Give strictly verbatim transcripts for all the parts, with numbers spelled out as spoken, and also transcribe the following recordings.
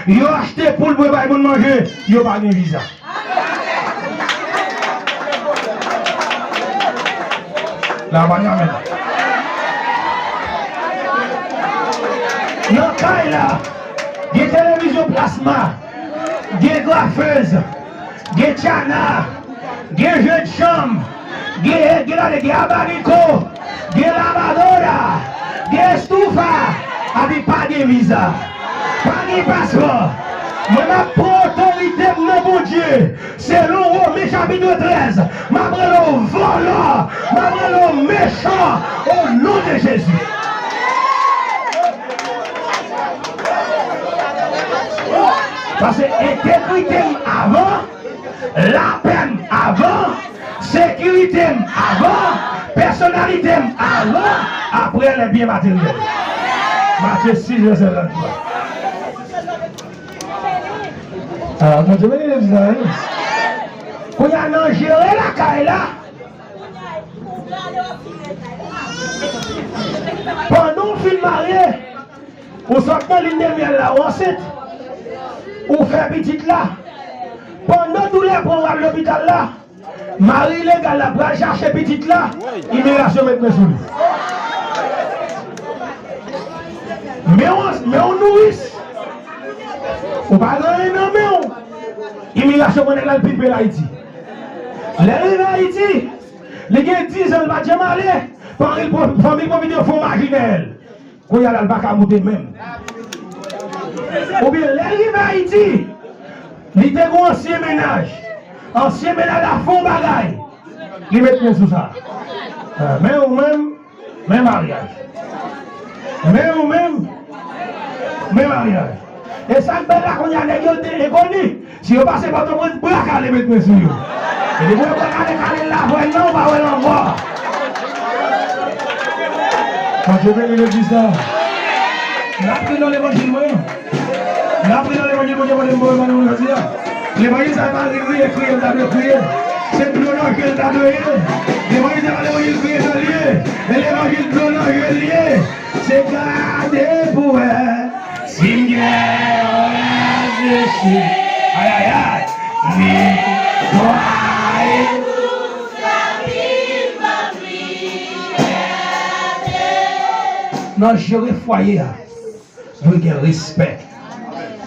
Yo achte poul pou yo bay moun manje, yo pa gen viza. La pa gen amèn. Nan kay la, gen televizyon plasma, gen grafez, gen tchana, gen jèn chanm, gen, gen, gen abaniko, gen lavadora, gen estufa, epi pa gen viza, pa gen paspò. Mwen m ap pran otorite m nan Bondye, selon Women chapit trèz, m ap rele w vòlò, m ap rele w mechan, o non de Jezi. Paske entegrite m avan, lapè m avan, sekirite m avan, pèsonalite m avan, apre lè byen materyèl. Matye sis, vèsè tranntrwa. Ah, Bondye beni legliz la, wi. Kounye a nan jere lakay la. Pandan w fin marye, ou sot nan lin de myèl la, ou ansent, ou fè pitit la. Pandan doulè pran w al lopital la, mari ilegal la pral chache pitit la, imigrasyon met men sou li. Men w, men w nouris, ou pa gen anyen nan men w, imigrasyon pran nèg la, l pimpe l Ayiti. Lè l rive Ayiti, li gen diz an, l pa t janm ale, fanmi l pwofite, fanmi l pwofite fè yon majinèl. Kounye a la, l pa ka moute menm. Oubyen, lè l rive Ayiti, li te gen yon ansyen mennaj. Ansyen mennaj la fè yon bagay. Li met men sou sa. Ah, men ou menm, men maryaj. Men ou menm, men maryaj. E sa k bèl la kounye a, nèg yo te enkoni. Si yo pase Pòtoprens, bra kale met men sou yo. E depi w wè bra kale, kale l la vwè non, ou pa wè l ankò. Bondye beni legliz la. N ap ri nan levanjil mwen. N ap ri nan levanjil Bondye mande m pou nou jodi a. Levanjil sa pa ri, ri, e kriye l ta dwe kriye. Se dlo nan je l ta dwe ye. Levanjil sa pa levanjil kriye sa l ye. E levanjil dlo nan je l ye. Se gade pou wè si m gen yon reflechi. Ay, ay, ay. Netwaye. Nan jere fwaye a, dwe gen respè,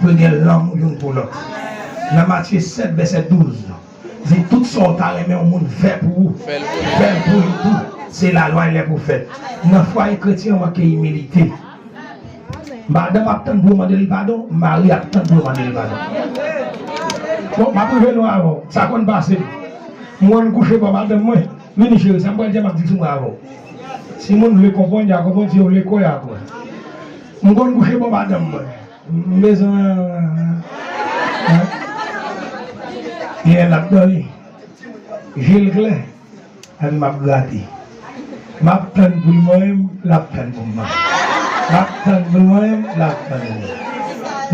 dwe gen lanmou youn pou lòt. Nan Matye sèt, vèsè douz, di, tout sa w ta renmen yon moun fè pou ou, fè l pou li tou. Se lalwa e lè pwofèt. Nan fwaye kretyen, manke imilite. Madanm ap tann pou yo mande l padon, mari ap tann pou yo mande l padon. Bon, m ap rive non avè w. Sa konn pase. M konn kouche bò madanm mwen. Vini cheri, sa m pral di a, m ap di l sou mwen avè w. Si moun vle konprann, y a konprann. Si yo vle kwè, y a kwè. M konn kouche bò madanm mwen. M bezwen, hein? Yè l ap dòmi. Je l klè. Epi m ap grate. M ap tann pou l manyen m, l ap tann pou m manyen. M ap tann pou l manyen m, l ap tann pou m.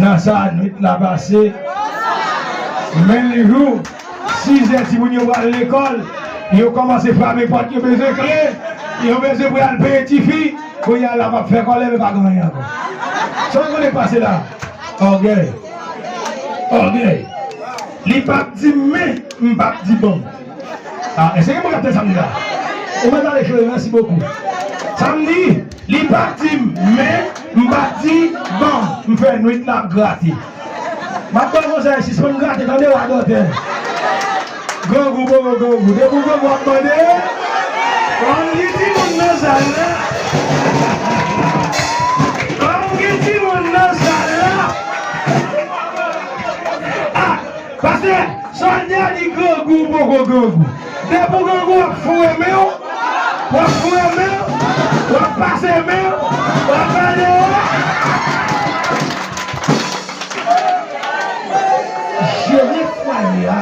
Nan sa, nwit la pase. Menm jou, sizè timoun yo pral lekòl, yo kòmanse frape pòt, yo bezwen kle, yo bezwen pou y al peye tifi. Kounye a la, m ap fè kòlè, men pa gen anyen ankò. Sa w konnen k pase la? Ògèy. Ògèy. Li p ap di m men, m p ap di ban m. Ah, èske gen moun k ap tann sa m di la? Ou mèt ale cheri, mèsi bokou. Sa m di, li p ap di m men, m p ap di ban m. M fè nwit la ap grate. M ap ba w konsèy, sispann grate, tande radòtè. Grangou, poko grangou. Depi w grangou ap mande, ann gen timoun nan sal la. Ann gen timoun nan sal la. Ah, pastè, sòlda di grangou poko grangou. Depi w grangou, w ap foure men w, w ap foure men w, w ap pase men w, w ap pale. Jere fwaye a.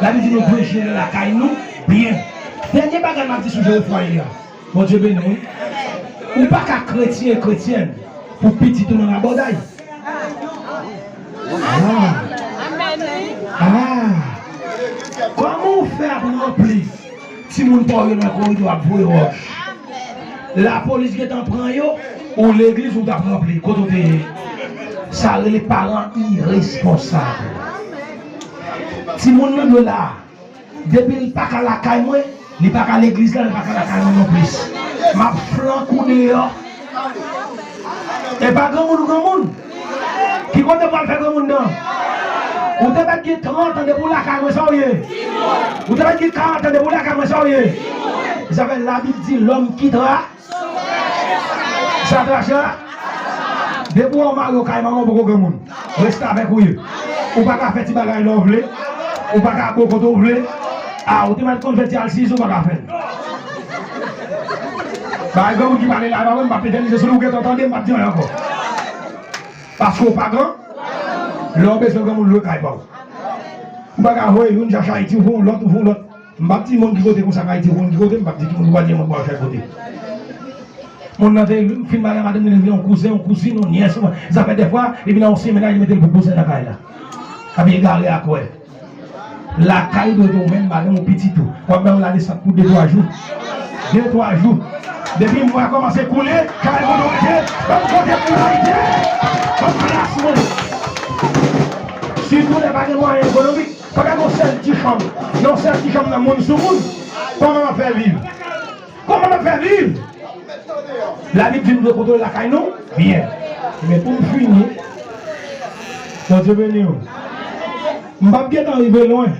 Labib di nou dwe jere lakay nou byen. Dènye bagay m ap di sou jere fwaye a. Bondye beni w, wi. Ou pa ka kretyen e kretyèn pou pitit ou nan rabòday. Ah. Ah. Kòman w fè ap ranpli timoun pa w yo nan koridò ap voye wòch? Lapolis gentan pran yo, ou legliz ou t ap ranpli. Kote w te ye? Sa rele paran iresponsab. Timoun nan dwe la. Depi l pa ka lakay mwen, li pa ka legliz la, li pa ka lakay mwen non plis. M ap flank ou deyò. E pa granmoun ou granmoun. Ki kote w pral fè granmoun nan? Ou te mèt gen trant an depi w lakay mwen, sa w ye? Ou te mèt gen karant an depi w lakay mwen, sa w ye? Sa fè Labib di, l'homme quittera Sa trache a? Depi w mare w kay manman w poko granmoun. Restavèk ou ye. Ou pa ka fè ti bagay lè w vle. Ou pa ka bo kote w vle. A, ou te mèt konn fè ti alsiz, ou pa ka fè l. Bagay granmoun ki pale la, e pa vre, m p ap etènize sou li, ou gentan tande, m p ap di anyen ankò. Paske w pa gran. Lè w bezwen granmoun, lwe kay pa w. Ou pa ka voye youn chache Ayiti, ou voye yon lòt, ou voye yon lòt. M p ap di moun ki kote konsa k Ayiti, ou konn ki kote, m p ap di ki moun ou pa di moun pa chak kote. Moun nan te fin marye madanm li, li vin yon kouzen, yon kouzin, yon nyès, yon, sa fè dèfwa, li vin nan yon semèn, li mete l pou kouzen nan kay la. Ap egare a kwè. Lakay dwe te ou menm, madanm ou, pitit ou. W ap bay yon ladesant pou de, twa jou. De, twa jou. Depi mwa kòmanse koule, kay moun ou rete, banm kote moun ou rete, banm plas mwen. Sitou lè pa gen mwayen ekonomik, pa ka gen yon sèl ti chanm, nan yon sèl ti chanm nan moun sou moun. Kòman w ap fè viv? Kòman n ap fè viv? Labib di nou dwe kontwole lakay nou byen. Men pou m fini, Bondye beni w. M p ap gentan rive lwen.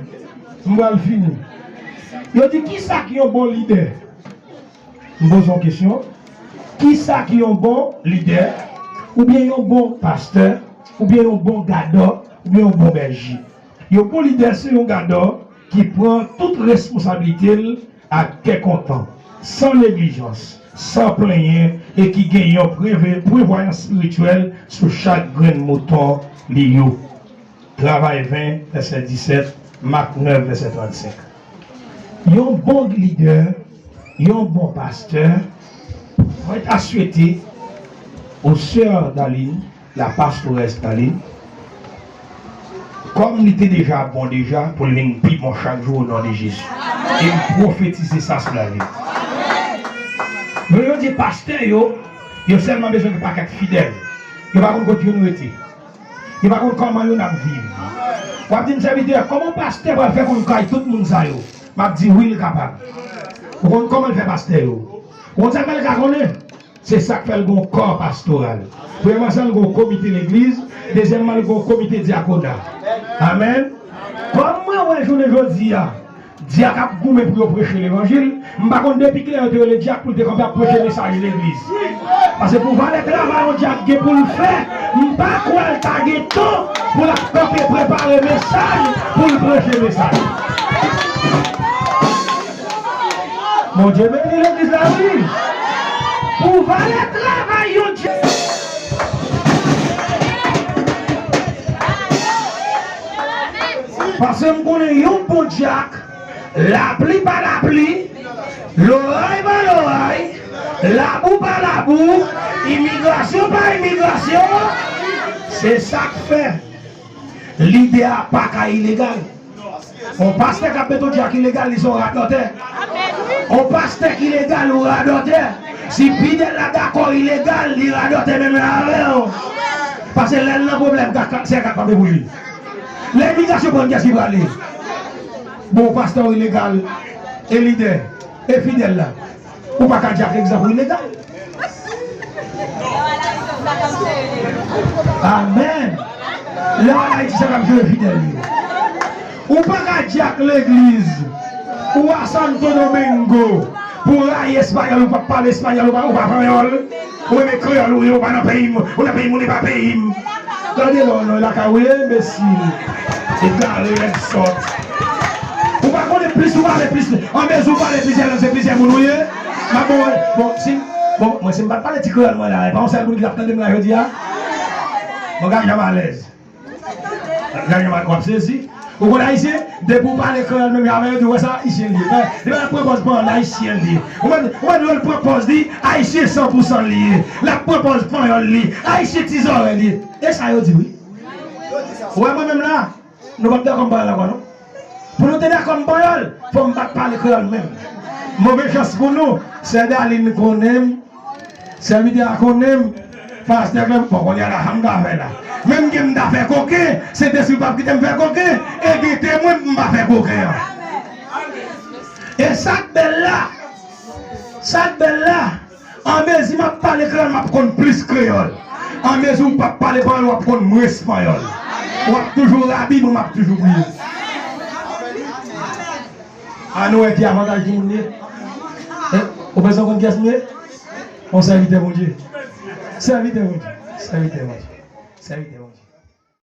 M pral fini. Yo di, kisa ki yon bon lidè? M poze yon kesyon. Kisa ki yon bon lidè? Oubyen yon bon pastè? Oubyen yon bon gadò? Oubyen yon bon bèje? Yon bon lidè se yon gadò ki pran tout responsablite l ak kè kontan, san neglijans, san plenyen e ki gen yon preve-, prevwayans espirityèl sou chak grenn mouton li yo. Travay ven, vèsè disèt, Mak nèf, vèsè trannsenk. Yon bon lidè, yon bon pastè, mwen ta swete o sè Darline, la pastorès Darline, kòm li te deja bon deja, pou l vin pi bon chak jou o non de Jezi. E m pwofetize sa sou lavi l. Men yo di pastè yo, yo sèlman bezwen gen pakèt fidèl. Yo pa konn kot youn rete. Yo pa konn kòman youn ap viv. W ap di m, sèvitè, kòman pastè pral fè konn kay tout moun sa yo? M ap di wi, l kapab. Ou konn kòman l fè pastè yo? Ou konn sa k fè l ka konnen? Se sa k fè l gen yon kò pastoral. Premyèman, sa l gen yon komite legliz. Dezyèmman, l gen yon komite dyakona. Amèn. Kòm mwen wè jounen jodi a, dyak ap goumen pou yo preche levanjil, m pa konn depi kilè yo te rele dyak pou l te kanpe ap preche mesaj legliz. Paske pou valè travay yon dyak gen pou l fè, m pa kwè l ta gen tan pou l ap kanpe prepare mesaj pou l preche mesaj. Bondye beni legliz la, wi. Pou valè travay yon dyak. Paske m konnen yon bon dyak, lapli pa lapli, loray pa loray, labou pa labou, imigrasyon pa imigrasyon, se sa k fè lidè a pa ka ilegal. On pastè k ap mete on dyak ilegal, li se on radòtè. On pastè k ilegal, ou radòtè. Si fidèl la dakò ilegal, li radòtè menm jan avè w. Paske lè l nan pwoblèm, se gad kanpe pou li. Lè imigrasyon pran, kiyès ki prale? Bon, pastè w ilegal, e lidè, e fidèl la. Ou pa ka dyak egzanp ou ilegal. Amèn. Lè w al Ayiti, sa k ap jere fidèl yo. Ou pa ka dyak legliz. Ou a Santo Domingo. Pou w rayi espayòl, ou p ap pale espayòl, ou pa, ou pa panyòl. Ou renmen kreyòl, ou ye, ou pa nan peyi m. Ou nan peyi m, ou ne pa peyi m. Tande non, non, lakay ou ye, enbesil. Egare, lèd sòt. Ou pa konnen plis ou pale plis. Anmezi ou pale plizyè lang, se plizyè moun ou ye. M ap bon, bon, si, bon, mwen, si m pa t pale ti kreyòl mwen la, e pa yon sèl moun ki t ap tande m la jodi a. Bon, gade jan m alèz. Gade jan m, w ap sezi. Ou konn ayisyen, depi w pale kreyòl menm jan avè yo, di, w wè sa ayisyen l ye. Depi l ap pran pòz pandan ayisyen l ye. Ou wè, ou wè lè l pran pòz li, ayisyen san pou san li ye. L ap pran pòz panyòl li, ayisyen ti zòrèy li ye. E sa yo di wi. Ou wè mwen menm la, nou p ap dakò m pale ankò non. Pou nou te dakò m panyòl, fò m pa t pale kreyòl menm. Move chans pou nou, sè Darline konnen m, sèvitè a konnen m, pastè Clem, bon, kounye a la, sa m ka fè la? Menm ke m ta fè koken, Sentespri p ap kite m fè koken, e gen temwen m pa fè koken an. E sa k bèl la, sa k bèl la, anmezi m ap pale kreyòl, m ap konn plis kreyòl. Anmezi w p ap pale panyòl, w ap konn mwens panyòl. W ap toujou rabi, mwen m ap toujou priye. A nou wè ki avantaj timoun ye. Eh, ou bezwen konn kiyès m ye? Yon sèvitè Bondye. Sèvitè Bondye. Sèvitè Bondye. Sèvitè